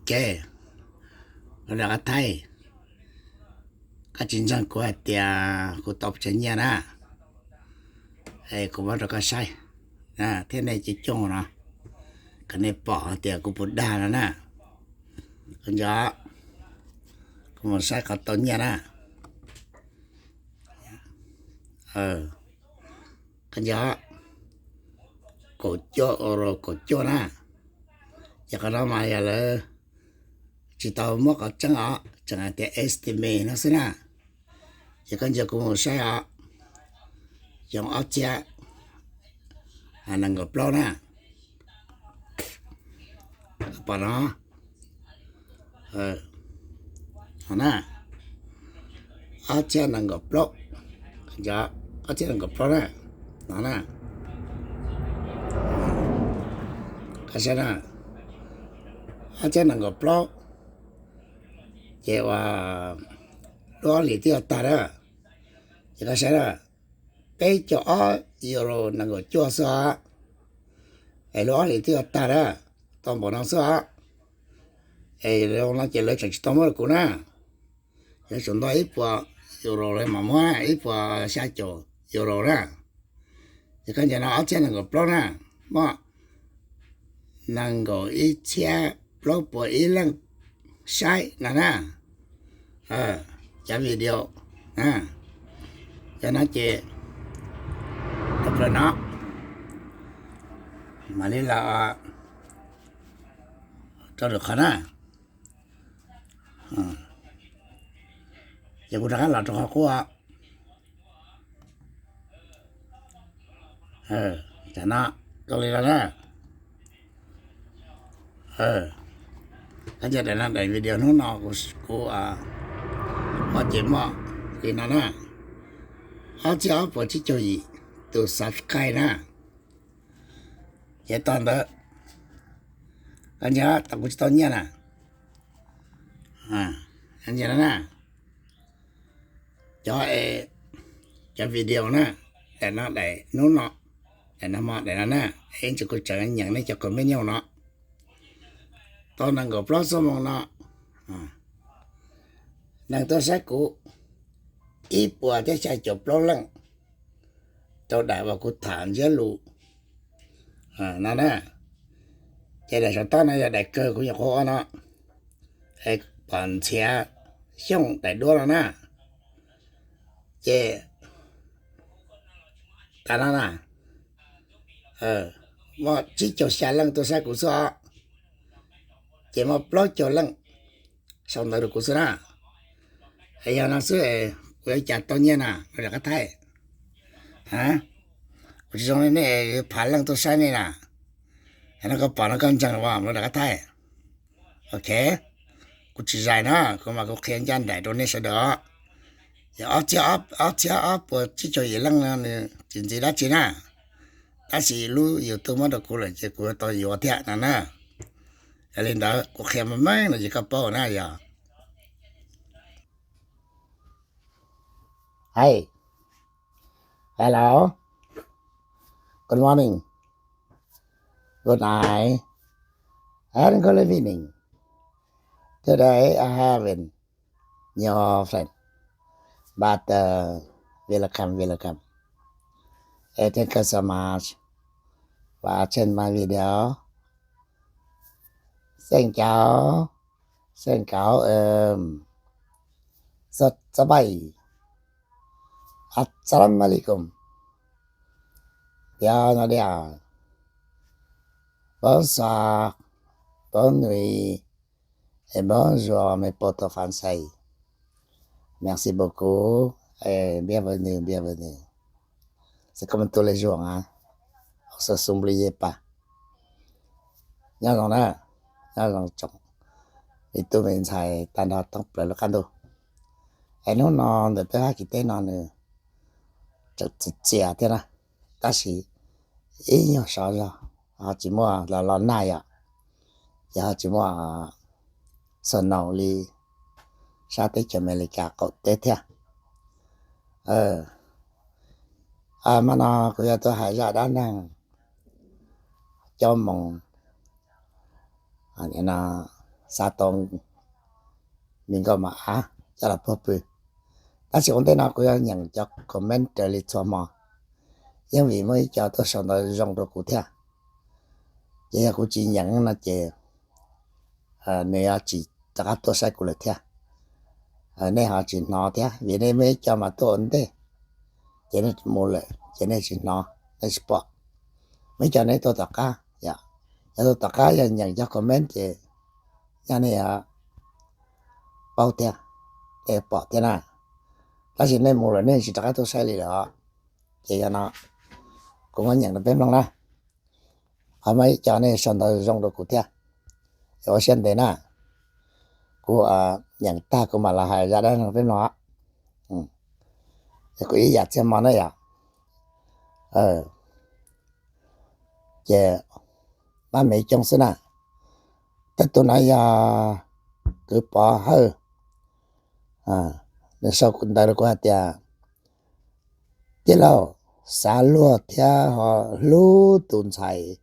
Ces, Los Dam Qab Thaib, koj tsis ntseeg kuv hais tias kuv tau pes tsawg nyiaj na, es kuv muab rau koj saib thiab nej cov coob no, kom nej pom hais tias kuv puas dag no na. Koj nco, kuv mus saib qhov tau nyiaj na. Koj nco, kaum cuaj, euro kaum cuaj na. Ces qhov no mas yog lawv tsis tau muab qhov tseeb os, tseem hais tias estimate no xwb na. Ces koj nco kuv mus saib os, xyoo ob txhiab nees nkaum plaub na. Pom no, na, ob txhiab nees nkaum plaub, ob txhiab nees nkaum plaub na, no na. Koj saib na, ob txhiab nees nkaum plaub, ces ua lub ob hlis twb yuav tag na. Ces koj saib na, peb caug ob euro nees nkaum cuaj xwb os, es lub ob hlis twb yuav tag na, tau npaum no xwb os. Es no ces lawv tseem tsis tau muab rau kuv na, lawv tseem ntau ib puas euro lawv mam muab, ib puas xya caum euro na. Ces koj nco no ob txhiab nees nkaum plaub na, muaj nees nkaum ib txhiab plaub puas ib leej saib no na. Cov video, cov no ces, tau plaws no, mam li los rau lwm qhov na. Ces kuv rov qab los rau qhov qub. Tam no, zoo li no na. Koj nco daim no, daim video hnub no kuv, kuv muaj ces muaj li no na, ob txhiab ob puas tsib caug yim tus subscribe na. Ces tau ntawd, koj nco tau kuv tsis tau nyiaj na. Nco na, cov, cov video na, daim no daim hnub no, daim no hmo daim no na, ib ntsis kuv tseem nyeem nej cov comment nyob no. Tau nees nkaum plaub xuab moos no, neeg tuaj saib kuv ib puas thiab xya caum plaub leej rau daim uas kuv tham ntsiab lus no na. Ces daim saum toj no yog daim kawg kuv nyuam qhuav ua no, es pom ntxhiav Xyooj daim duab no na. Ces tas no na, muaj tsib caug xya leej tuaj saib kuv xwb os, ces muaj plaub caug leej sau ntawv rau kuv xwb na. Es yog no xwb, kuv yuav cas tau nyiaj na, Los Dam Qab Thaib? Kuv tsis zoo li nej phav leej tuaj saib nej na. Es no koj pom no koj ntseeg los Los Dam Qab Thaib? Ok, kuv tsis zais na, kuv mas kuv qhia ncaj nraim rau nej sawv daws os. Yog ob txhiab ob puas tsib caug yim leej no nws tsis ntxiv dab tsi na, tab sis lub YouTube muab rau kuv lawm ces kuv yuav tau yuav thiab no na. Yog li ntawd kuv qhia meej meej no ces koj paub na yog. Hey, hello, good morning, good night, and good evening. Today I haven't your friend, but uh, welcome, welcome. And thank you so much for watching my video. Xin chào, xin chào, um, sắp, sắp bay. Assalamu alaikum. Yog no đi à. Bonsoir, bonne nuit, et bonjour, mes potos français. Merci beaucoup, et bienvenue, bienvenue. C'est comme tous les jours, hein. On se s'oublie pas. Nyob zoo na, nyob zoo tsoom me tub me ntxhais tag nrho thoob plaws lub qab ntuj. Es hnub no ntawm peb Fab Kis teb no nws tseem txias txias thiab na, tab sis ib nyuag sov zog, ho tsis muaj los los nag yom, ces ho tsis muaj snow li sab teb chaws Amelikas qaum teb thiab. Hmo no kuv yuav tuaj hais zaj dab neeg coob moo no, xav tau me nkauj mos av coj los puag pw. Tab sis ua ntej no kuv yuav nyeem cov comment raws li txhua hmo, yeej vim muaj ib co tuaj sau ntawv zoo rau kuv thiab. Ces yog kuv tsis nyeem no ces nws yuav tsis rov qab tuaj saib kuv lawm thiab. Nej ho tsis hnov thiab vim nej muaj ib co mas tuaj ua ntej, ces nej mus lawm ces nej tsis hnov, nej tsis pom. Muaj ib co nej tuaj tom qab, yog tuaj tom qab yog nyeem cov comment ces nyaj nej yuav paub thiab, nej pom thiab na. Tab sis nej mus lawm nej tsis rov qab tuaj saib li lawm os. Ces yog no kuv muab nyeem rau peb mloog na. Qhov muaj ib co nej sau ntawv zoo rau kuv thiab, es ua siab ntev na. Kuv nyeem tag kuv mam los hais zaj dab neeg rau peb mloog. Es kuv ib yam txiag hmo na yom. Ces mab me coob xwb na. Tej tus no yog kwv Pov Hawj, nws sau ntawv rau kuv hais tias, tij laug, xav luag thiab ho hlub tus ntxhais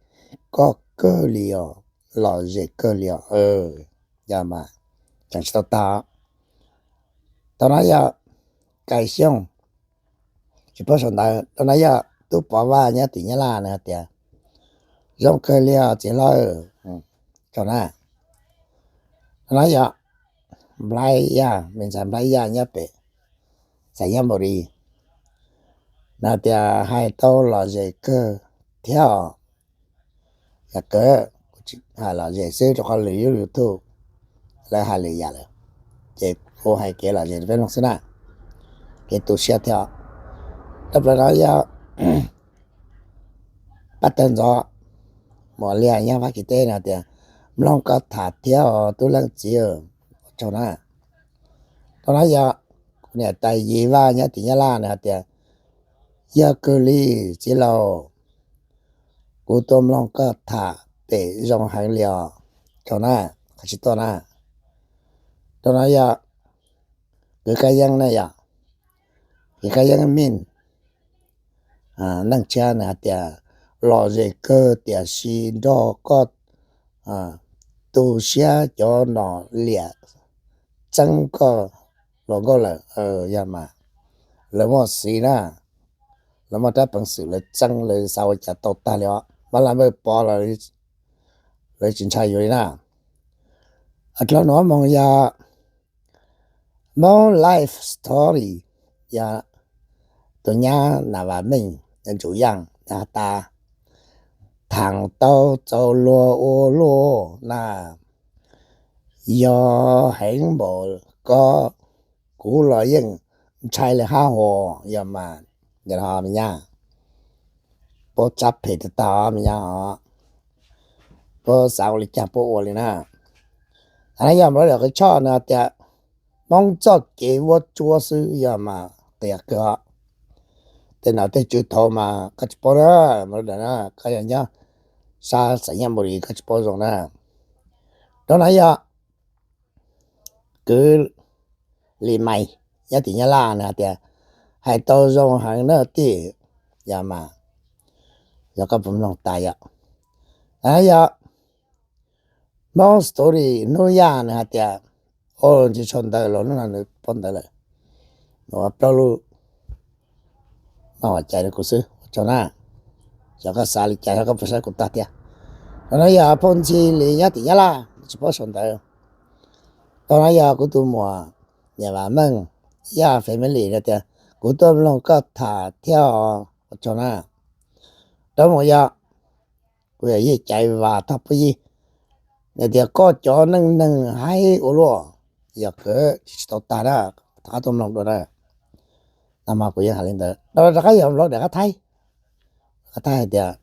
koj kawg li os, lom zem kawg li os. Yog mas, tseem tsis tau tag. Tau no yog Kais Xyooj, tsis paub sau ntawv. Tau no yog Tub Pov Vaj nyob tim Nyab Laj, nws hais tias, zoo kawg li os txiv hlob. Tau na. Tau no yog Nplhaib Yaj, me ntxhais Nplhaib Yaj nyob pem Xais Nyab Npau Lis, nws hais tias, hais tau lom zem kawg thiab os. Yog kawg, kuv tsis hais lom zem xwb rau qhov lwm lub YouTube lawv hais lwm yam lawm, ces kuv hais kev lom zem rau peb mloog xwb na, kev tu siab thiab. Rau plaws no yog Paj Tawg Ntxov, Muas Liag nyob Fab Kis teb, nws hais tias, mloog koj tham thiab os tub leej txiv, ua tsaug na. Tau no yog kuv niam tais Yis Vaj nyob tim Nyab Laj, nws hais tias, yog kawg li txiv laus, kuv tuaj mloog koj tham pem zoo heev li os. Tsaug na, qhov tsis tuaj na. Tau no yog kwv Kab Yeeb na yom, kwv Kab Yeeb Mij, Neej Tshiab, nws hais tias, lom zem kawg tiam sis nrog koj tu siab cov nom liam txeeb koj hluas nkauj lawm. Yog mas, lawv muaj xiv na, lawv muaj rab peev xwm lawv txeeb lawv xav ua cas tau tag li os. Mas laj npawj Pov los lawv tsis ntshai yus li na. Dlhau nus moog yog Hmoob life story, yog tus nyab Nas Vas Meej, Ntsum Yaaj has tas, thaam tau txaus luag ua luaj na, yog heev npaum ko kuv los yeej ntshai li hab hos. Yog mas, yog ho me nyab, puab tsab phem tag tag me nyab os, puab xav ua li cas puab ua li na. Yog npawg Dam Qhwv Tshoj nws tias Hmoob txoj kev vuab tsuab xwb, yog mas qias kawg. Tej nom tej tswv thaud mas koj tsis paub na, npawg Dam, koj yog nyob sab Xais Nyab Npau Lis koj tsis paub zoo na. Rau no yog kwv Lis Mais nyob tim Nyab Laj nws hais tias, hais tau zoo heev na tij, yog mas, yog koj puas mloog tas yom. Yog Hmoob story hnub yaj nws hais tias, o, tsis tshua ntawd los hnub no nws paub ntawd lawm, nws ua plaub lub mas ua cai rau kuv xwb, ua tsaug na. Xyov koj xav li cas, xyov koj puas saib kuv tag thiab. Rau no yog Phooj Ntxhi Lis nyob tim Nyab Laj tsis paub sau ntawv. Rau no yog kuv tus muam Niam Vam Meej, Yaj family tias, kuv tuaj mloog koj tham thiab os, ua tsaug na. Rau mus yog kuv yog Yij Caiv Vam Thoj Pub Yig, nws tias koj cov neej neeg haib ua luaj, yog kawg tsis tau tag na, rov qab tuaj mloog dua na. No mas kuv yeej hais li ntawd. Rov qab yog npawg Dam Qab Thaib, Dam Qab Thaib hais tias,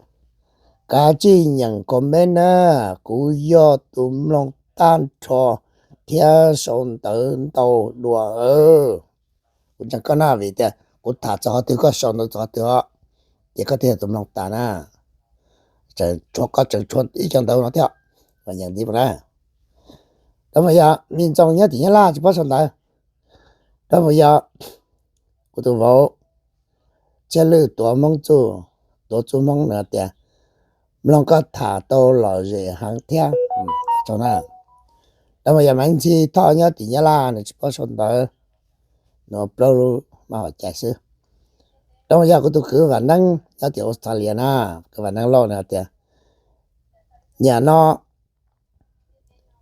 kav tsij nyeem comment na, kuv yog tus mloog tag nrho thiab sau ntawv ntau dua. Kuv ntseeg koj na vim tias kuv tham txog qhov twg koj sau ntawv txog qhov twg os, ces koj thiaj yog tus mloog tas na. Tseem tshuav, koj tseem tshuav ib co ntawv no thiab, nyeem ntxiv mus na. Rau mus yog Me Ntxoo nyob tim Nyab Laj tsis paub sau ntawv. Rau mus yog kuv tus vauv Txhiaj Lwj Tuav Hmoob Txuj, Tuav Txuj Hmoob nws tias, mloog koj tham tau lom zem heev thiab, tsaug na. Dab Mus Yaj Maiv Ntxhi Thoj nyob tim Nyab Laj, nws tsis paub sau ntawv, nws ua plaub lub maj hauv cai xwb. Dab Mus Yaj kuv tus kwv Vam Neeb nyob tim Australia na, kwv Vam Neeb Lauj nws hais tias, nyiam no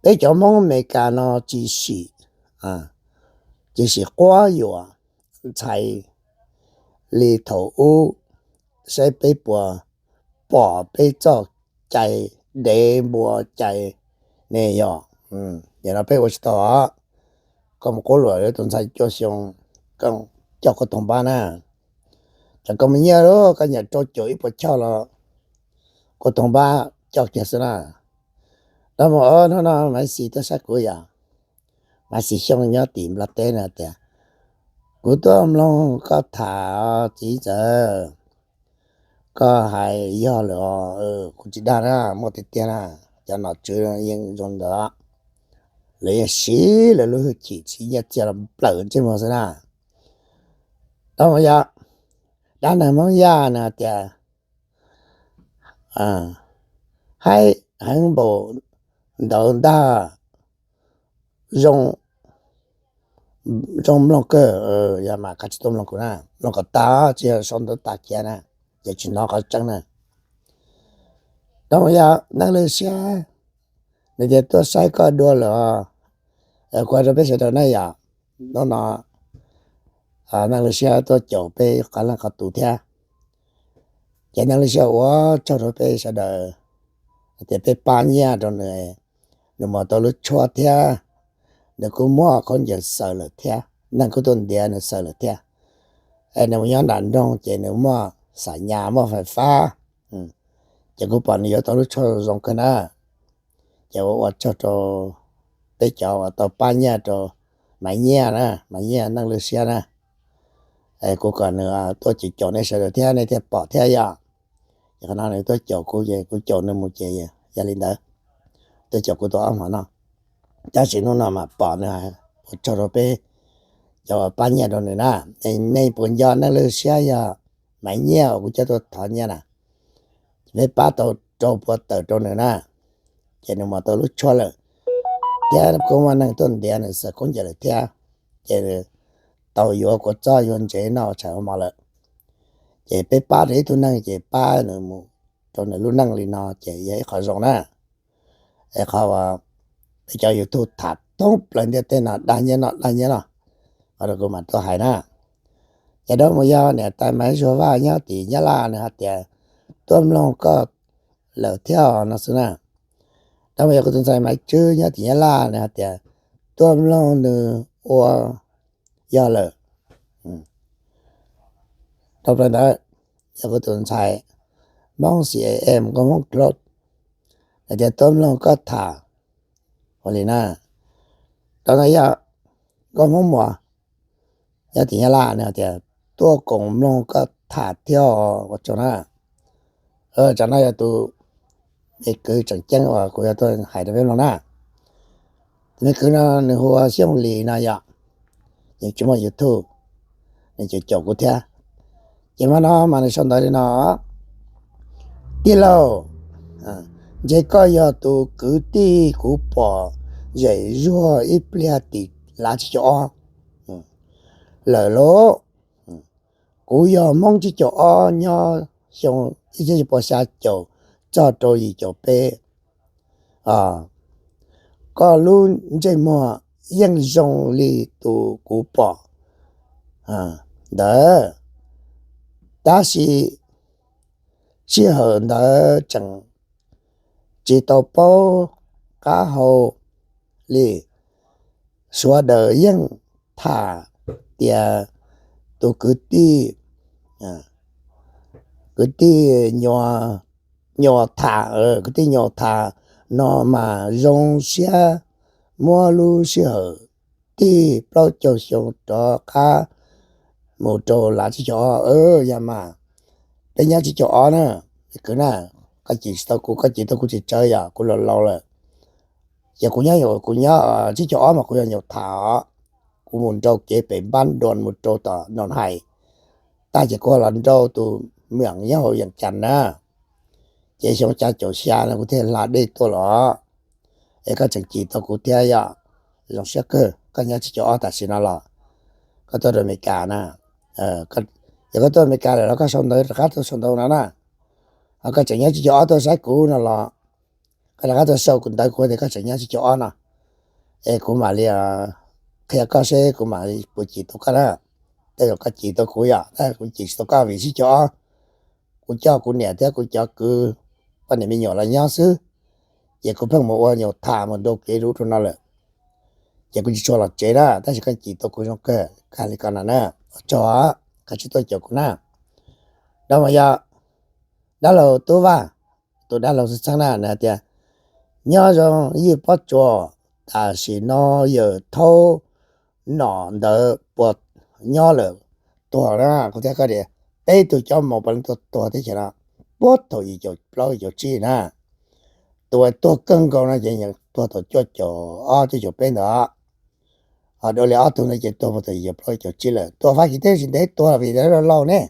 peb cov Hmoob Amelikas no tsis sim, tsis sim quab yuam ntxhais li thaum ub, saib peb puas pom peb txoj cai dev npua cai ne yog. Nim no peb ua tsis tau os. Koj mus quab luam tus ntxhais cuaj xyoo, koj coj kuv toog npab na. Tsam koj mus nyiaj lawm koj nyiam rau caum ib puas choj los kuv toog npab coj kiag xwb na. Dab Mus, hnub no Maiv Xis tuaj saib kuv yom. Maiv Xis Xyooj nyob tim Nplog teb na tias, kuv tuaj mloog koj tham txiv ntxawm, koj hais yog lawm os. Kuv tsis dag na, muaj tiag tiag na. Cov nom tswv yeej zoo ntawd, lawv yeej siv lawv lub hwj chim siv nyiaj txiag los nplawm ntsej muag xwb na. Dab Mus Yaj, dab neeg Hmoob Yaj nws hais tias, haib heev npaum ntawd ntag, zoo, zoo mloog kawg. Yog mas koj tsis tuaj mloog kuv na, mloog kom tag tsis yog sau ntawv tas kiag na, ces tsis hnov qhov tseeb na. Dab Mus Yaj, Neej Lwj Siab nws tias tuaj saib koj dua lawm os. Kuv hais rau peb sawv daws na yom, hnub no Neej Lwj Siab tuaj caum peb qhov leej qhov tus thiab. Ces Neej Lwj Siab ua tsaug rau peb sawv daws hais tias peb pab nyiaj rau nws, nws muaj tau lub tshuab thiab, nws kuj muaj khaub ncaws xaws lawm thiab, neeg kuj tuaj ntiav nws xaws lawm thiab. Es nws mus nyob nram nroog ces nws muaj xam nyas muaj fais fab, ces kuv pom nws yuav tau lub tshuab zoo kawg na. Ces ua ua tsaug rau peb cov uas tau pab nyiaj rau Maiv Nyiaj na, Maiv Nyiaj Neej Lwj Siab na. Kuv kom nws tuaj caum caum nej sawv daws thiab nej thiaj pom thiab yom. Ces qhov no nws tuaj caum kuv ces kuv caum nws mus ces yog li ntawd, tuaj caum kuv tau ob hmo no. Tab sis hnub no mas pom nws, ua tsaug rau peb cov uas pab nyiaj rau nws na. Nej puas nco Neej Lwj Siab yog Maiv Nyiaj uas kuv coj tuaj thov nyiaj na? Peb pab tau rau puas tawm rau nws na, ces nws muaj tau lub tshuab lawm thiab kuj muaj neeg tuaj ntiav nws xaws khaub ncaws lawm thiab, ces tau yuav kua txob yuav ntsev noj ua tshais ua hmo lawm. Ces peb pab rau ib tug neeg ces pab nws mus rau nws lub neej li no ces yog ib qho zoo na. Es qhov uas peb cov YouTube tham thoob plaws ntiaj teb no dag nyiaj noj dag nyiaj noj, qhov rau kuv mam tuaj hais na. Ces Dab Mus Yaj niam tais Maiv Zuag Vaj nyob tim Nyab Laj nws hais tias tuaj mloog koj lawm thiab no xwb na. Dab Mus Yaj kuv tus ntxhais Maiv Tswb nyob tim Nyab Laj nws hais tias tuaj mloog nws ua yog lawm. Dhau plaws ntawd yog kuv tus ntxhais Hmoob C A M Nkauj Hmoob Close, hais tias tuaj mloog koj tham ua li na. Rau ntawd yog Nkauj Hmoob Muas nyob tim Nyab Laj nws hais tias tuaj koom mloog koj tham thiab ua tsaug na. Tsam no yog tus me kwv tseem ceeb uas kuv yuav tuaj hais rau peb mloog na. Tus me kwv no nws hu ua Xyooj Lis no yom, nws tsis muaj YouTube, nws caum caum kuv thiab. Ces hmo no mas nws sau ntawv li no: Tij laug, ntshe koj yog tus kwv tij kuv pom zem zuag ib pliag tim lav tsib caug ob lawm lauj. Kuv yog Hmoob tsib caug ob nyob xyoo ib txhiab cuaj pua xya caum txog rau yim caum peb. Koj lub ntsej muag yeej zoo li tus kuv pom ntawd, tab sis sij hawm ntawd tseem tsis tau paub qab hau li. Sawv daws yeej tham tias tus kwv tij, kwv tij nyuam tham, kwv tij nyuam tham no mas zoo siab muab lub sij hawm tig plaub caug xyoo rov qab mus rau lav tsib caug ob. Yog mas peb nyob tsib caug ob na, kwv na, koj cim tsis tau kuv, koj cim tau kuv tsis tsawg, yog kuv laus laus lawm. Ces kuv nyob, kuv nyob tsib caug ob mas kuv yog nyuam tham os. Kuv mus nrau kev pem npab nrua mus rau tom Noo Hais tag ces kuv los nrau tus me nyuam nyob hauv Yees Cas na. Ces xyoo xya caum xya no kuv thiaj hla dej tuaj los. Es koj tseem cim tau kuv thiab yom? Zoo siab kawg, koj nyob tsib caug ob tam sim no los koj tuaj rau Amelikas na. Yog koj tuaj Amelikas lawm los koj sau ntawv rov qab tuaj sau ntawv no na. Ho koj tseem nyob tsib caug ob tuaj saib kuv no los koj rov qab tuaj sau kuv ntawv kuv tias koj tseem nyob tsib caug ob no, es kuv mam li qhia koj seb kuv mam li puas cim tau koj na. Tej zaum koj cim tau kuv yom, tab sis kuv cim tsis tau koj vim tsib caug ob kuv coj kuv niam thiab kuv cov kwv poj niam me nyuam los nyob xwb, ces kuv pheej mus ua nyuag tham mus nrau kev rau ub rau no lawm, ces kuv tsis tshua los tsev na. Tab sis koj cim tau kuv zoo kawg, koj hais li ko no na, ua tsaug, koj tsis tuaj caum kuv na. Dab mas yog dab laug Tub Vaj, tus dab laug xwb txheeb na, nws hais tias, nyob zoo Yij Pob Tsuas, tam sim no yawm thaub nom ntawd puas nyob lawm, tuag na? Kuv thiaj koj tias, peb tug cob moos puav leej tuag tuag teb chaws no puag thaum yim caum plaub yim caum tsib na. Tus uas tuag kawg nkaus no ces nws tuag thaum cuaj caum ob cuaj caum peb ntawd. Ho dua li ob tug ntawd ces tuag puag thaum yim caum plaub yim caum tsib lawm. Tuag Fab Kis teb tsis ntev tuag vim lawv laus ne.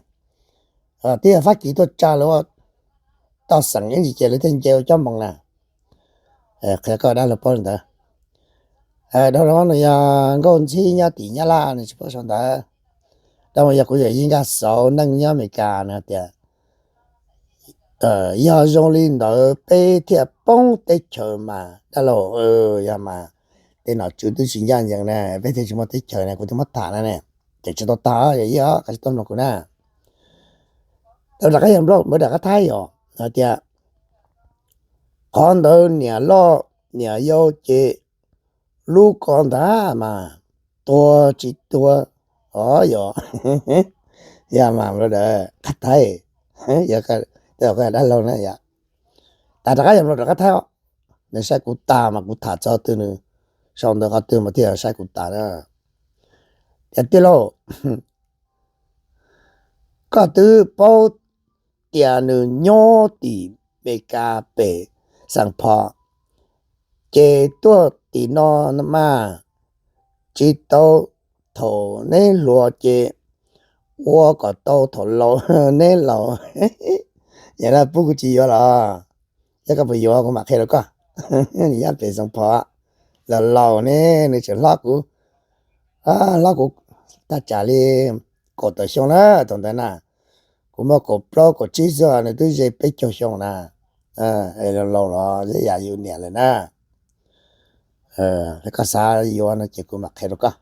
Twb yog Fab Kis tuaj tsa lawv ua toj xeem ib ntsis ces lawv thiaj nce ua cob moos na. Qhia koj dab laug paub li ntawd. Dab laug no yog Nkauj Ntxhib nyob tim Nyab Laj, nws tsis paub sau ntawv. Dab mas yog kuv yawm yij Nkaj Xauv neej nyob Amelikas, nws hais tias, yog zoo li ntawd peb thiaj poob teb chaws mas dab laug. Yog mas tej nom tswv twb tsis ncaj ncees na, peb thiaj tsis muaj teb chaws na, kuv twb muab tham na ne. Ces tsis tau tag, yog ib ob qhov tsis tau mloog kuv na. Tau rov qab yog nplooj, muab rov qab thaij yom, hais tias qhov ntawd niam loj niam yau ces lub ko ntag mas tuag tsis tuag os yom. Yog mas nplooj rov qab thaij, yog dab laug na yom. Tas rov qab yog nplooj rov qab thaij os. Nws saib kuv tas mas kuv tham txog twg nws sau ntawv qhov twg mas thiaj saib kuv tas na. Tias tij laug, koj twb paub tias nws nyob tim Meskas pem Xeem Phos, ces tuaj tim no mas tsis tau thaum neb hluas ces ua kom tau thaum laus neb laus. Yog no pub kuv tsis yuav los? Yog koj puas yuav kuv mam qhia rau koj. Nws nyob pem Xeem Phos, laus laus ne, nws tseem hlob kuv, hlob kuv thaj tsam li kaum tawm xyoo na thaum ntawd na. Kuv muaj kaum plaub kaum tsib xwb, nws twb ze peb caug xyoo na. Laus laus los zeb yam yus niam lawm na. Koj xav yuav no ces kuv mam qhia rau koj.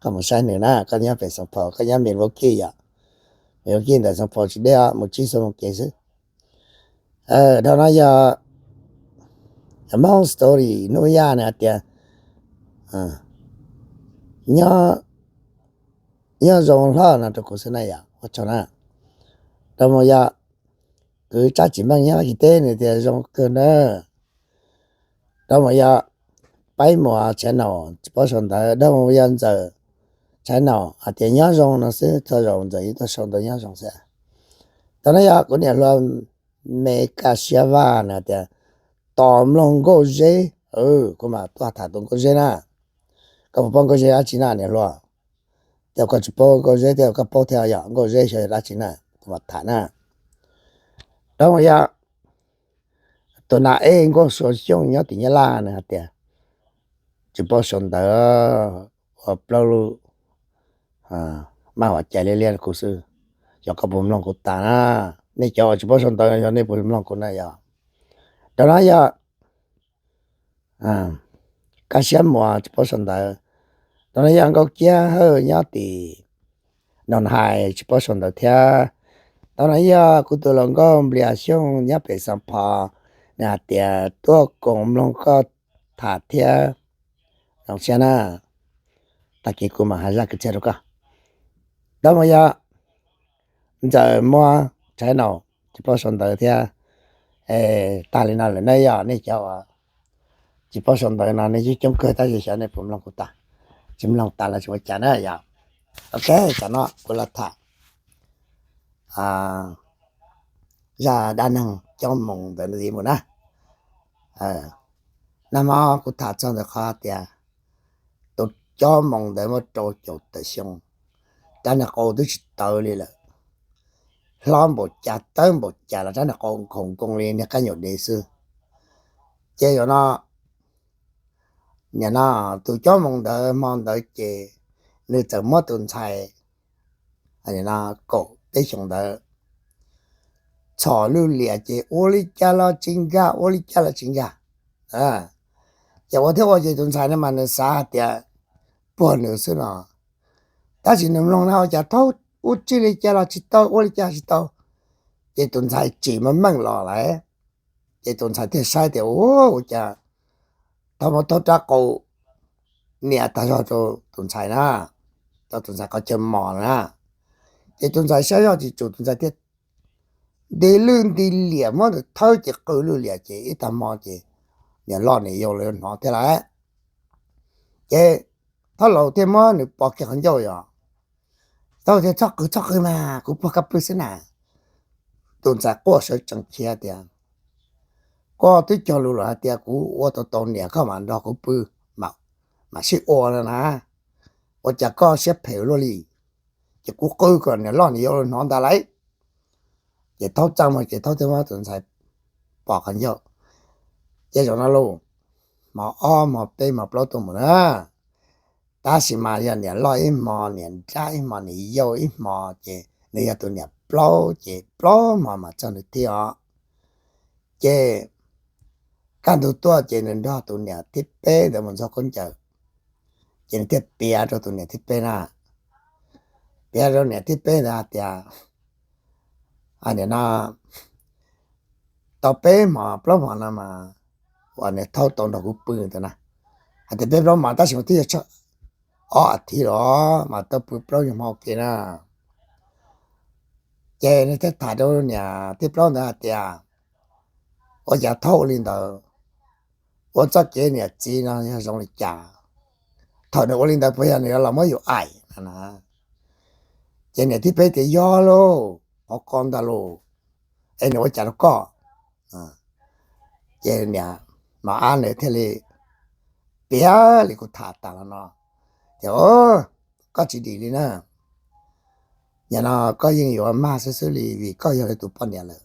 Koj mus saib nws na, koj nyob pem Xeem Phos, koj nyob Milwaukee yom. Milwaukee ntawm Xeem Phos tsis deb, mus tsib xuab moos kev xwb. Dhau no yog Hmoob story hnub yaj nws hais tias, nyob zoo hlob no rau kuv xwb na yom, ua tsaug na. Dhau mus yog kwv Tsab Tsim Meej nyob Fab Kis teb nws tias zoo kawg na. Dhau mus yog Paib Muas channel tsis paub sau ntawv, dhau mus yog Ntxawm channel hais tias nyob zoo no xwb, txhua zaus Ntxawm yeej tuaj sau ntawv nyob zoo xwb. Thaum no yog kuv niam hluas Me Kaj Siab Vaj nws tias tos mloog Nkauj Zeb, kuv mam tuaj tham tus Nkauj Zeb na. Koj puas paub Nkauj Zeb dab tsi na niam hluas? Tej zaum koj tsis paub Nkauj Zeb, tej zaum koj paub thiab yom, Nkauj Zeb xyov yog dab tsi na, kuv mam tham na. Dhau mus yog tus nas ej Nkauj Suav Xyooj nyob tim Nyab Laj nws hais tias tsis paub sau ntawv, ua plaub lub maj vam cai liab liab kuv xwb. Yog koj puas mloog kuv tas na, nej cov uas tsis paub sau ntawv yog nej puas mloog kuv na yom. Dhau no yog Kaj Siab Muas tsis paub sau ntawv. Dhau no yog Nkauj Kiab Hawj nyob tim Noo Hais tsis paub sau ntawv thiab. Dhau no yog kuv tus hluas nkauj Nplias Xyooj nyob pem Xeem Phos, nws hais tias tuaj koom mloog koj tham thiab. Zoo siab na, tag kis kuv mam hais zaj kwv txhiaj rau koj. Dhau mus yog Ntxawm Muas channel tsis paub sau ntawv thiab. Tag li no lawm na yom, nej cov uas tsis paub sau ntawv no nej coob coob kawg tab sis xyov nej puas mloog kuv tas. Tsis mloog tas los tsis ua cas na yom. Ok, tam no kuv los tham zaj dab neeg cob moos ntawd ntxiv mus na. Nag hmo kuv tham txog ntawm qhov tias tus cob moos ntawd muaj rau caum tawm xyoo, rab niag qau twb tsis tawv li lawm. Hlob npaum cas tawb npaum cas los rab niag qau nkhaus nkoos li niag kab nyuam dev xwb. Ces zaum no nim no tus cuaj moos ntawd hmo ntawd ces nws txawm muab tus ntxhais kaum peb xyoos ntawd txhom lwj liam ces ua li cas los tsis nkag, ua li cas los tsis nkag. Ces ua thiab ua ces tus ntxhais no mas nws xav hais tias puag nws xwb no, tab sis nws mloog na ua cas thaub ua tsis li cas los tsis tau, ua li cas tsis tau. Ces tus ntxhais tsim meej meej los lawm, ces tus ntxhais thiaj saib tias ua cas thaub muab thaub rab qau niam tag zog rau tus ntxhais na, rau tus ntxhais qhov chaw mos na. Ces tus ntxhais saib zoj tsis tsum, tus ntxhais thiaj nti lwj nti liam muab nws thawb ces qw lwj liam ces ib tag hmo ces niam loj niam yau lawv hnov thiab lawm. Ces thaub laus thiaj muab nws pov kiag qhov ncauj yom. Thaub thiaj txhob qw txhob qw mas kuv puag koj pw xwb na. Tus ntxhais quaj sawv tsees khiav tias koj twb cog lus lawm hais tias kuv ua tau tau niam koj mam nrog kuv pw, mam sib ua no na, ua cas koj siab phem luaj li. Ces kuv qw kom niam loj niam yau hnov ntag lauj. Ces thaub txaj muag ces thaub thiaj muab tus ntxhais pov qhov ncauj. Ces zaum no lauj, hmo ob hmo peb hmo plaub tuaj mus na, tab sis mas yog niam loj ib hmo, niam nrab ib hmo, niam yau ib hmo, ces nws yog tus niam plaub ces plaub hmo mas txog nws thiab os. Ces kaj ntug tuaj ces nws nrog tus niam thib peb ntawd mus ntxuag khaub ncaws, ces nws thiaj piav rau tus niam thib peb na, piav rau niam thib peb ntawd hais tias, nim no tau peb hmos plaub hmos no mas uas niam thaub tau nrog kuv pw ntawd na, hais tias peb plaub hmos tab sis mas twb yog ob as thiv los mas tau pw plaub nyuag hmo ua na. Ces nws thiaj tham rau niam thib plaub ntawd hais tias ua cas thaub ua li ntawd, ua txoj kev niam txiv no yog zoo li cas, thaum nws ua li ntawd puas yog nws los muab yus aim na. Ces niam thib peb tias yog lauj, qhov ko ntag lauj, es nws ua cas rau koj? Ces niam mos ab nws thiaj li piav li kuv tham tas los no, tias koj tsis dim li na, nim no koj yeej yuav mag xwb xwb li vim koj yog lawv tus poj niam lawm.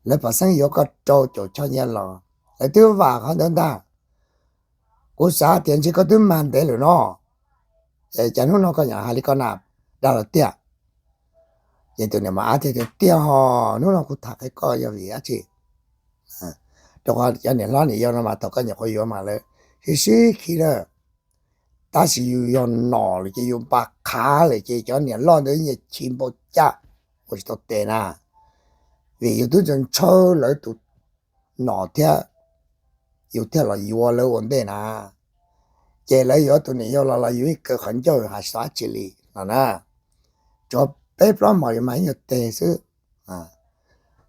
Lawv pom xeeb yuav koj rau caum choj nyiaj los lawv twb vam qhov ntawd ntag. Kuv xav tias ntshe koj twb mag ntev lawm no, es cas hnub no koj nyam hais li koj na, dag los tiag. Ces tus niam mos ab thiaj tias tiag ho, hnub no kuv tham qhia koj yog vim dab tsi, rau qhov cov niam hlob niam yau no mas thaum koj nyuam qhuav yuav mas lawv sib sib khi lawm, tab sis yus yog nom lawm ces yus npaj qhav lawm ces cov niam loj ntawd nyiam chim npaum cas ua tsis tau tes na, vim yus twb ntshaw lawv tus nom thiab yus thiaj los yuav lawv ua ntej na. Ces lawv yuav tus niam yau los los yus ib kaw qhov ncauj hais tsis tau dab tsi li no na, tsuav peb plaub hmos yus mag ib nyuag tes xwb.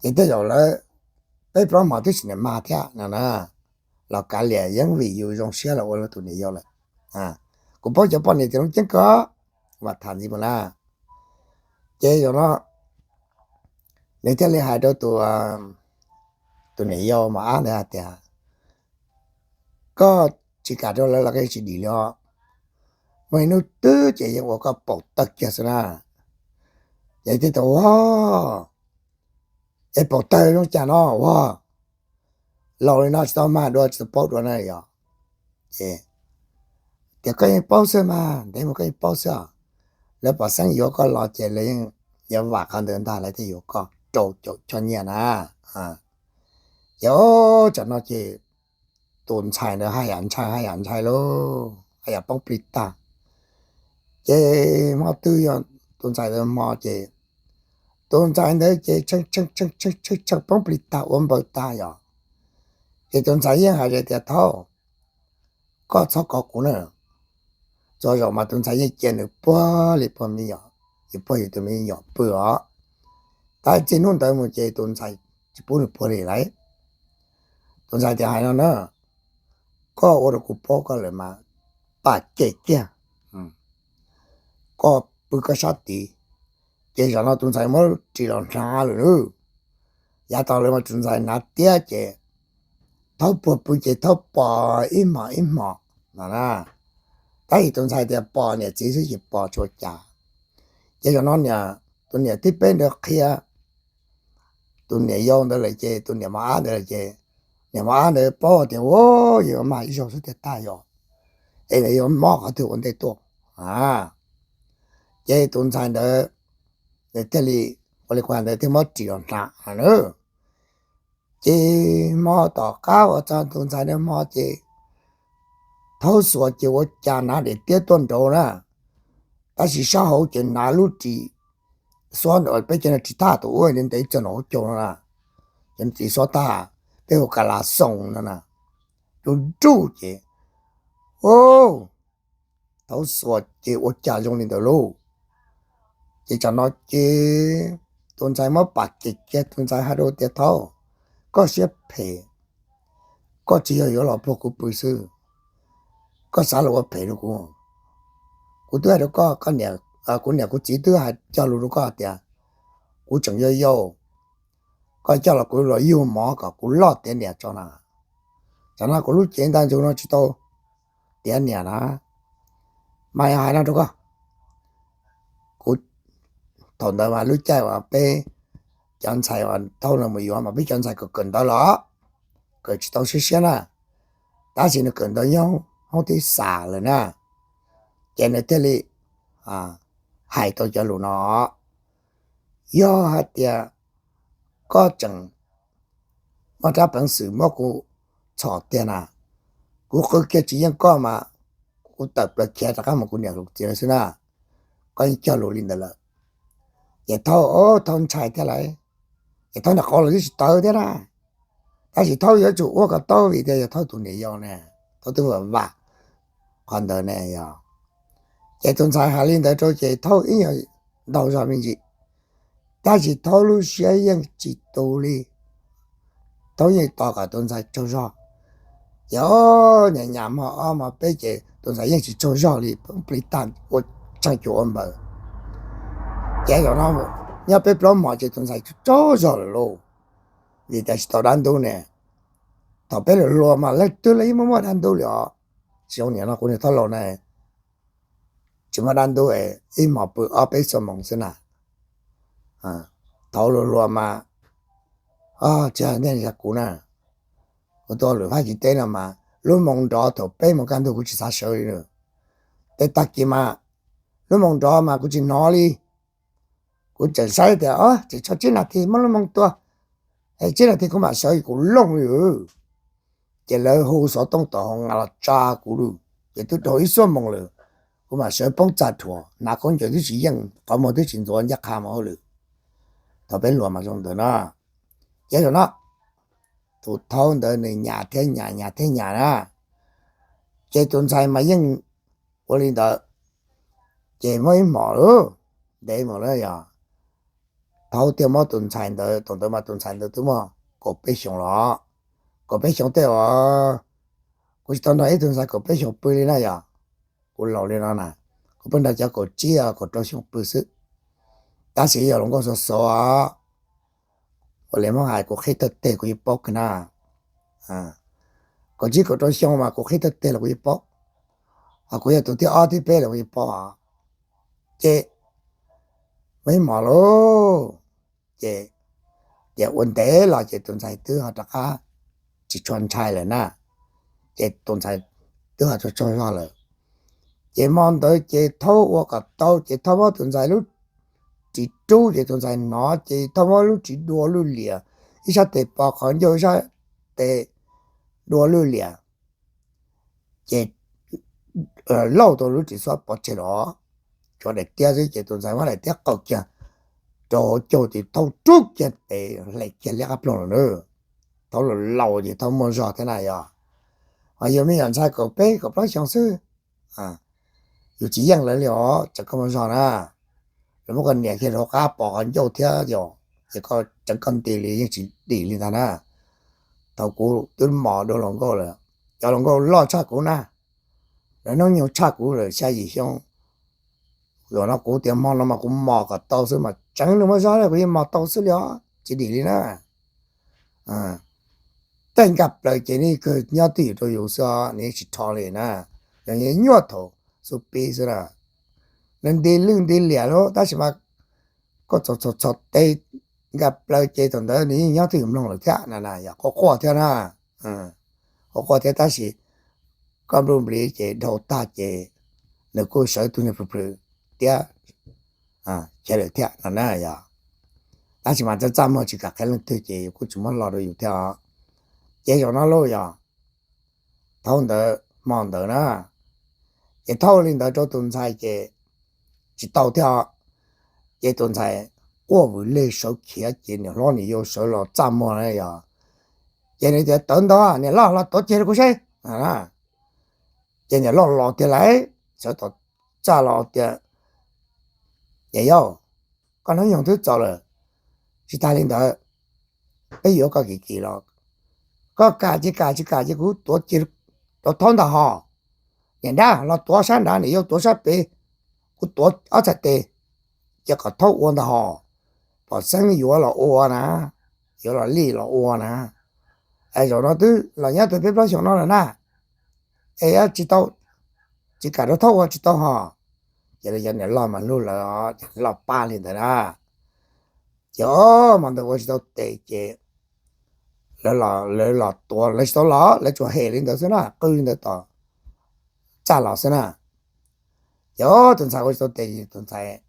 Ces tej zaum lawv peb plaub hmos twb tsis niam mag thiab no na, los kav liam yeej vim yus zoo siab los ua lawv tus niam yau lawm. Kuv paub cov poj niam tias zoo ceeb kawg, kuv mam tham ntxiv mus na. Ces zaum no nws thiaj li hais rau tus, tus niam yau mos ab ntawd hais tias koj tsis kam rau lawv los koj yeej tsis dim li os, muaj ib hnub twg ces yeej ua koj paum tawg kiag xwb na. Ces thiaj tau ua, es paum tawg zoo cas no ua, laus li no tsis tau mag dua tsis tau paub dua na yom. Ces tias koj yeej paub xwb mas, ntev mus koj yeej paub xwb os. Lawv pom xeeb yuav koj los ces lawv yeej yuav vam qhov ntawd ntag lawv thiaj yuav koj rau caum choj nyiaj na. Ces tsam no ces tus ntxhais ntawd haj yam ntshai haj yam ntshai lauj, haj yam poob plig tag. Ces hmo twg yog tus ntxhais ntawd hmo ces tus ntxhais ntawd ces tshee tshee tshee tshee poob plig tag ua npaws tag yom. Ces tus ntxhais yeej hais tias thaub, koj txhob kov kuv na. Txhua zaus mas tus ntxhais yeej cia nws puag li puag me nyuam, yus puag yus tus me nyuam pw os. Tab txij hnub ntawd mus ces tus ntxhais tsis pub nws puag li lawm. Tus ntxhais tias hais no na, koj ua rau kuv paub koj lawm mas pam cem kiag, koj pw koj sab tid. Ces zaum no tus ntxhais muab ris los hnav lawm na. Yav tas lawm mas tus ntxhais hnav tiab ces thaub puag pw ces thaub pom ib hmos ib hmos no na. Tab sis tus ntxhais tias pom niam txiv xwb ces pom tsis ua cas. Ces zaum no niam, tus niam thib peb ntawd qhia tus niam yau ntawd lawm ces tus niam mos ab ntawd lawm ces niam mos ab ntawd paub tias ua, yus mag ib zaug xwb tiag tag yom. es yuav mob qhov twg ua ntej tuaj. Ces tus ntxhais ntawd thiaj li, ua li kuv hais ntawd thiaj muab ris los hnav na. Ces hmo tom qab uas txog tus ntxhais ntawd hmo ces Thaub xuas ces ua cas hnav daim tiab tuaj nraud na, tab sis sab hauv ces hnav lub ris xuab ntawm peb cov no ris tag tus ub ntev txog nraum hauv caug no na, cov ris xuab tag, peb hu ka la xoo no na, nruj nruj ces, Thaub xuas ces ua cas zoo li ntawd lauj. Ces tsam no ces tus ntxhais muab pam kiag kiag, tus ntxhais hais rau tias, Thaub, koj siab phem, koj tsis yog yuav los pluag kuv pw xwb, koj xav los ua phem rau kuv. Kuv twb hais rau koj, kuv niam kuv txiv twb hais cog lus rau koj tias kuv tseem yau yau, koj coj los kuv los yug mov kom kuv loj tiav niam tso na. Tsam no kuv lub cev ntaj ntsug no tsis tau tiav niam na. Mas yog hais no rau koj, kuv, thaum ntawd mas lub caij uas peb cov ntxhais uas Thaub no mus yuav mas peb cov ntxhais kawm kawm ntawv los kawm tsis tau siab siab na, tab sis nws kawm ntawv nyob hoob tib xam lawm na, ces nws thiaj li hais tau cov lus no. Yog hais tias koj tseem muaj rab peev xwm muab kuv txhom tiag na, kuv qw kiag tsis yeej koj mas kuv tawm plaws khiav rov qab mus kuv niam kuv txiv lawv xwb na. Koj yeej cog lus li ntawd lawm. Ces Thaub, Thaub ntshai thiab lauj, ces Thaub niam qau los twb tsis tawv thiab na, tab sis Thaub yuav tsum ua kom tau vim tias yog Thaub tus niam yau ne, Thaub twb vam vam qhov ntawd ne yog. Ces tus ntxhais hais li ntawd rau ces Thaub ib nyuag ntaug zog me ntsis, tab sis Thaub lub siab yeej tsis tu li. Thaub yeej tos kom tus ntxhais tsaug zog. Ces o, nyas nyas hmo ob hmo peb ces tus ntxhais yeej tsis tsaug zog li, poob plig tag ua tsheej cuag ua npaws. Ces zaum no nyob peb plaub hmos ces tus ntxhais tsaug zog lawm lauj, vim tias tsis tau dab ntub ne. Thaum peb hluas hluas mas leej twg los yeej muaj muaj dab ntub li os. Tsis zoo niam no kuv niag Thaub laus na, tsis muaj dab ntub, ib hmos pw ob peb xuab moos xwb na. Thaum hluas hluas mas, tsis hais nej li kuv na, kuv tuaj lwm fab kis teb no mas lub moo nrov thaum peb moos kaj ntug kuv tsis xav sawv li na. Tej tag kis mas lub moo nrov mas kuv tsis hnov li. Kuv tseem saib tias tseem tshuav tsib nas this muab lub moo tua, tsib nas this kuv mam sawv, kuv looj li. Ces lawv hu xov tooj tom hauv nqa los tsa kuv lawm, ces twb dhau ib xuab moos lawm, kuv mam sawv poob txaj dhuav, hnav khaub ncaws twb tsis yeej, qhov muag twb tsis ntxuav ncaj qha mus hauj lwm. Thaum peb hluas mas zoo ntawd na. Ces zaum no tus Thaub ntawd nws nyas thiab nyas, nyas thiab nyas na, ces tus ntxhais mas yeej ua li ntawd. Ces muaj ib hmos lawm, ntev mus lawm yog, Thaub thiaj muab tus ntxhais ntawd, thaum ntawd mas tus ntxhais ntawd twb muaj kaum peb xyoos los, kaum peb xyoos tej uas kuv tsis tau nrog ib tug ntxhais kaum peb xyoos pw li na yog, kuv laus li no na, kuv pheej nrog cov kaum tsib kaum rau xyoo pw xwb. Tab sis yog hluas nkauj xov xov, ua li muab hais kuv qhib tawg teg kuv yeej paub kawg na. Kaum tsib kaum rau xyoo mas kuv qhib tawg teg los kuv yeej paub, ho kuv yog tus thib ob thib peb los kuv yeej paub. Ces muaj ib hmos lauj, ces, ces ua ntev los ces tus ntxhais twb ho rov qab tsis tshua ntshai lawm na, ces tus ntxhais twb ho tsaug tsaug zog lawm. Ces hmo ntawd ces Thaub ua kom tau ces Thaub muab tus ntxhais lub ris rub ces tus ntxhais hnov ces Thaub muab lub ris dua lwj liam, ib sab tes pos qhov ncauj ib sab tes dua lwj liam, ces lauj tau lub ris xuab pov tseg los, tshuav daim tiab xwb ces tus ntxhais muab daim tiab qaug kiag rau hauv caug ces Thaub rub kiag tes hle kiag liab qab ploog lawm na. Thaub laus laus ces Thaub muaj zog thiab na yog, ho yus me nyuam ntxhais kaum peb kaum plaub xyoo xwb, yus tsis yeej lawv li os, tseem koj muaj zog na. Lawv muab koj niam kiag rau qab pos qhov ncauj thiab yog, ces koj tseem koj nti li yeej tsis dim li ntag na. Thaum kuv twb mos dua hluas nkauj lawm, cov hluas nkauj loj tshaj kuv na, lawv hnub nyoog tshaj kuv lawm xya yim xyoo. Zaum no kuv tias hmo no mas kuv mos kom tau xwb mas tseev nws muaj zog kuv yeej mos tau xwb li os, tsis dim li na. Tej nkaj plaws ces nws kawg nyob twj ywm rau yus xwb, nws yeej tsis rho li na. Yog nyuaj thaum xub pib xwb na, nws nti lwj nti liam lawm tab sis mas koj txhos txhos txhos tes nkaj plaws ces thaum ntawd nws yeej nyob twj ywm mloog lawm thiab na, yog quaj quaj thiab na, quaj quaj thiab tab sis toj npluj nplis ces dhau tag ces nws kuj sawv tus niag plhws plhws tiab chaw lawm thiab no na yog. Tab sis mas txaj txaj muag tsis kam qhia leej twg ces yus kuj tsis muab lo rau yus thiab os. Ces zaum no lauj yog, thaum ntawd hmo ntawd na, ces thauj li ntawd rau tus ntxhais ces tsis tau thiab os. Ces tus ntxhais quaj vwm leg sawv khiav ces niam hlob niam yau sawv los txaj muag na yog, ces nws tias tawv ntau, niam loj los tuav ceg rau kuv seb. Ces niam loj los tiag lauj, sawv tom txaj los tias, niam yau, koj hnub nyoog twb txaus lawm, tsis tas li ntawd peb yuav koj kim kim los, koj kam ces kam, tsis kam ces kuv tuav ceg rau thaub ntag hos. Niam nrab los tuav sab nrad, niam yau tuav sab pem, kuv tuav ob txhais tes, ces kom thaub ua ntag hos. Pom xeeb yuav los ua na, yuav los lij los ua na. Es zaum no twb los nyob tau peb plaub xyoos no lawm na, es tsis tau, tsis kam rau thaub ua tsis tau hos. Ces lawv cov niam loj mas hlub lawv, loj pab li ntawd na. Ces o, mas ntawd ua tsis tau tes ces lawv los, lawv los tuav, lawv tsis tau los, lawv tsuas hem li ntawd xwb na, qw li ntawd tom txaj los xwb na. Ces o, tus ntxhais ua tsis tau tes, tus ntxhais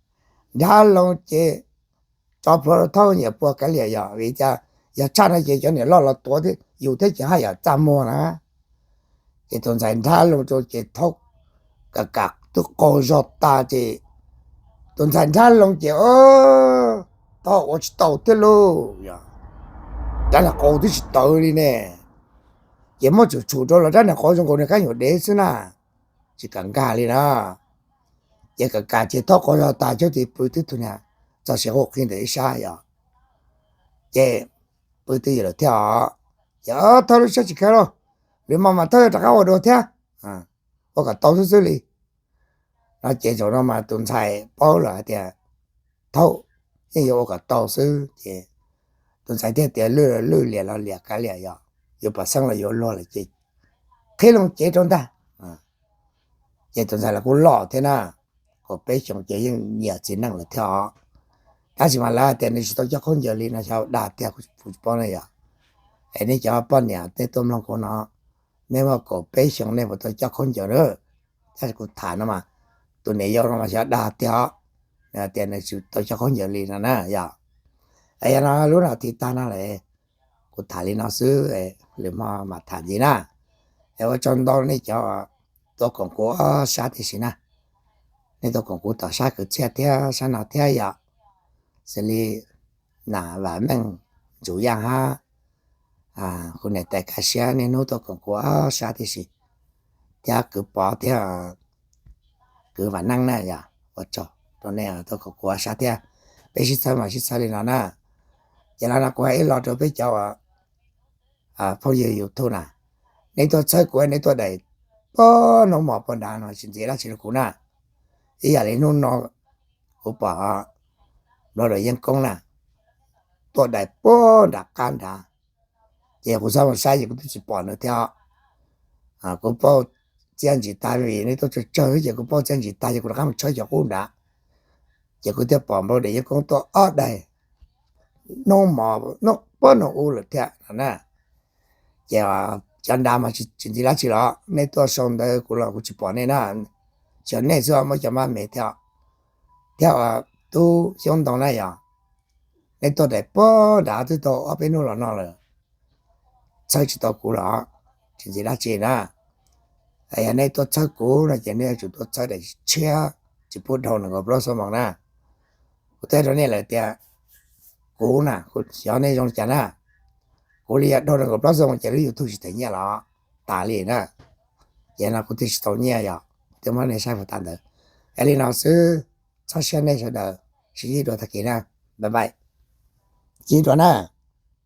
nrhab loo ces tso plhuav rau thaub nyiam puag kav liam yog vim cas yog tshaj no ces cov niam loj los tuav thiab yus thiab ces haj yam txaj muag na. Ces tus ntxhais nrhab loo rau ces thaub kam kam twb qaug zog tas ces tus ntxhais nrhab loo ces o, thaub ua tsis tau thiab lauj, yog rab niag qau twb tsis tawv li ne. Ces muab tshum tshum rau los rab niag qau zoo nkaus niag kab nyuam dev xwb na, tsis kam nkag li na. Ces kam kam ces thaub qaug zog tas ces tus pw twb tus niag txog siav quj qhib ntawm ib sab yog, ces pw twb ywm lawm thiab os. Ces thawj lub siab tsis kheev lauj, lwm hmo mas thawj rov qab ua dua thiab, ua kom tau xwb xwb li no. Ces zaum no mas tus ntxhais paub lawm hais tias thaub yeej yuav ua kom tau xwb ces tus ntxhais thiaj tias lwj liam los liam kav liam yog, yuav pom xeeb los yuav luag lawm ces qhib loo cev rau ntag. Ces tus ntxhais los kuj loj thiab na, kaum peb xyoos ces yeej nyiam txiv neej lawm thiab os. Tab sis mas lawv hais tias nws tsis tau coj khaub ncaws li no xyov dag tiag kuv tsis paub ne yog. Es nej cov poj niam nej tuaj mloog kuv no, nej muaj kaum peb xyoos nej puas tau coj khaub ncaws na? Tab sis kuv tham no mas, tus niam yau no mas xyov dag tiag os, nws hais tias nws tsis tau coj khaub ncaws li no na yog. Es yog no lub no tiv tag no lawm, kuv tham li no xwb, lwm hmo mam tham ntxiv na. Es ua tsaug ntau nej cov tuaj koom kuv ob sab tib si na. Nej tuaj koom kuv tom sab kwv txhiaj thiab sab no thiab yom, xws li Nam Vam Meej, Ntsuj Yaj hab kuv niam tais Kaj Siab niaj hnub tuaj koom kuv ob sab tib si, thiab kwv Pov thiab kwv Vam Neej na yom. Ua tsaug rau nej tuaj koom kuv ob sab thiab. Peb sib txhawb mas sib txhawb li no na. Ces los no kuv hais ib los rau peb cov phooj ywg YouTube na, nej tuaj txhawb kuv, nej tuaj daim pog hnub mos pog nrad no tsis ntxiv dab tsi rau kuv na. Ib yam li hnub no kuv pom Nplooj Dam Yeeb Koob na tuaj daim pog nram qab nrad, ces kuv txhob mus saib ces kuv twb tsis pom nws thiab. Kuv paub txiaj ntsig tag vim nej tuaj tsawg tsawg ces kuv paub txiaj ntsig tag ces kuv rov qab mus tshawb cov qub nrad, ces kuv thiaj pom Nplooj Dam Yeeb Koob tuaj ob daim hnub mos pog hnub ub lawm thiab no na. Ces cov nrad mas tsis ntxiv dab tsi los nej tuaj sau ntawv kuv los kuv tsis pom nej na. Tsis yog nej xwb, muaj cov mab me thiab, thiab tub Xyoob Ntoo na yog, nej tuaj daim pog nrad twb tau ob peb hnub los no lawm, txhawb tsis tau kuv los tsis ntxiv dab tsi na. Yog nej tuaj txhawb kuv no ces nej yuav tsum tuaj txhawb daim tshiab tsis pub dhau nees nkaum plaub xuab moos na. Kuv twb hais rau nej lawm tias kuv na, xyov nej zoo li cas na, kuv li yog dhau nees nkaum plaub xuab moos ces lub YouTube tsis them nyiaj los tas li na. Ces no kuv twb tsis tau nyiaj yog kuv twb muab nej saib puas tas ntawd. Es li no xwb, txhob siab nej sawv daws, sib ntsib dua tag kis na. Bye bye. Ntsib dua na.